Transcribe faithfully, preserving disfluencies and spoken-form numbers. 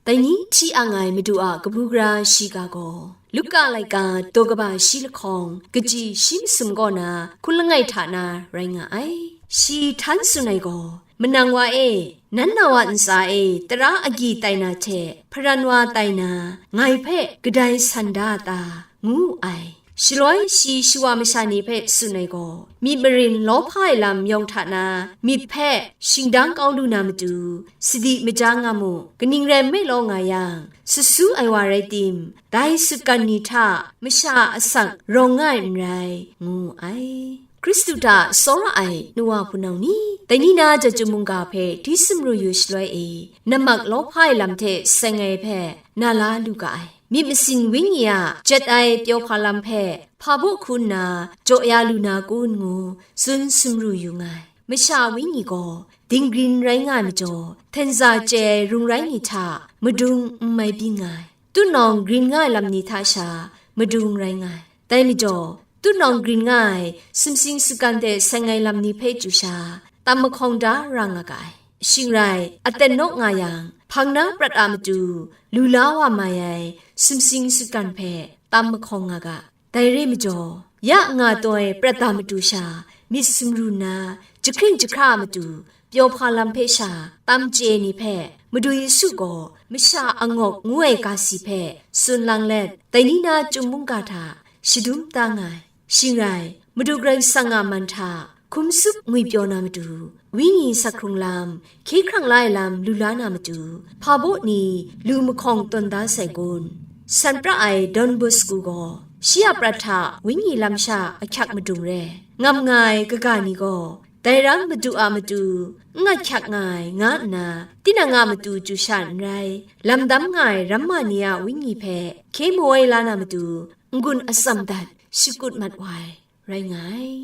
Dai ni hti ang ai Madu a kabu gara shiga gaw, Luka laika daw kaba shi lahkawng, kaji shi masum kaw na hkun langai hta na rai nga ai. Shi htan tsun ai gaw, "Manang wa e, nan na wa ntsa e tara agyi tai na hte hparan wa tai na, ngai hpe kadai san da a ta?" ngu wu ai. Shaloi shi shawa masha ni hpe tsun ai gaw, myit marin lawhpa ai lam yawng hta na myit hpe shingdang kau lu na matu, sadi maja nga mu, kaning rai nme law nga yang, sasu ai wa rai tim, dai sutgan ni hta masha asak rawng nga ai n rai, ngu wu ai. Hkristu hta tsawra ai nu wa hpunau ni, dai ni na chyum mungga hpe hti sumru yu shaloi e, nammak lawhpa ai lam hte seng ai hpe na la lu ga ai. Myit masin wenyi a jet ai pyaw hpa lam hpe hpa baw hku nna jaw ya lu na kun ngu tsun sumru yu nga ai. Masha wenyi gaw dinggrin rai nga ai majaw, htenza chye ai rung rai ni hta madung n mai byin nga ai. Tutnawng grin nga ai lam ni hta sha madung rai nga ai. Dai majaw, tutnawng grin nga ai sumsing sutgan hte seng ai lam ni hpe chyu sha, tam mahkawng da ra nga ga ai. Shing rai, aten naw nga yang, hpang na prat a matu lu la wa mai ai sumsing sutgan hpe tam mahkawng nga ga. Dai re majaw, ya nga taw ai prat a matu sha myit sumru nna, jahkring jahkra a matu pyaw hpa lam hpe sha tam chye ni hpe, Madu Yesu gaw masha angawk ngu ai ga si hpe tsun lang let, dai ni na chyum mungga hta shadum da nga ai. Shing rai, Madu Karai Kasang a man hta hkum tsup ngwipyaw na matu, wenyi sak hkrung lam, hkye hkrang la ai lam lu la na matu, hpa baw ni lu mahkawng tawn da sai kun? San pra ai Don Bosco gaw shi a prat hta wenyi lam sha ahkyak madung re. Ngam nga ai kaga ni gaw, dai ram Madu a matu n ahkyak nga ai, nga nna, tinang a matu chyu sha n rai, lam dam nga ai ramma ni a wenyi hpe hkye mawai la na matu, n-gun atsam dat shakut mat wa ai, rai nga ai.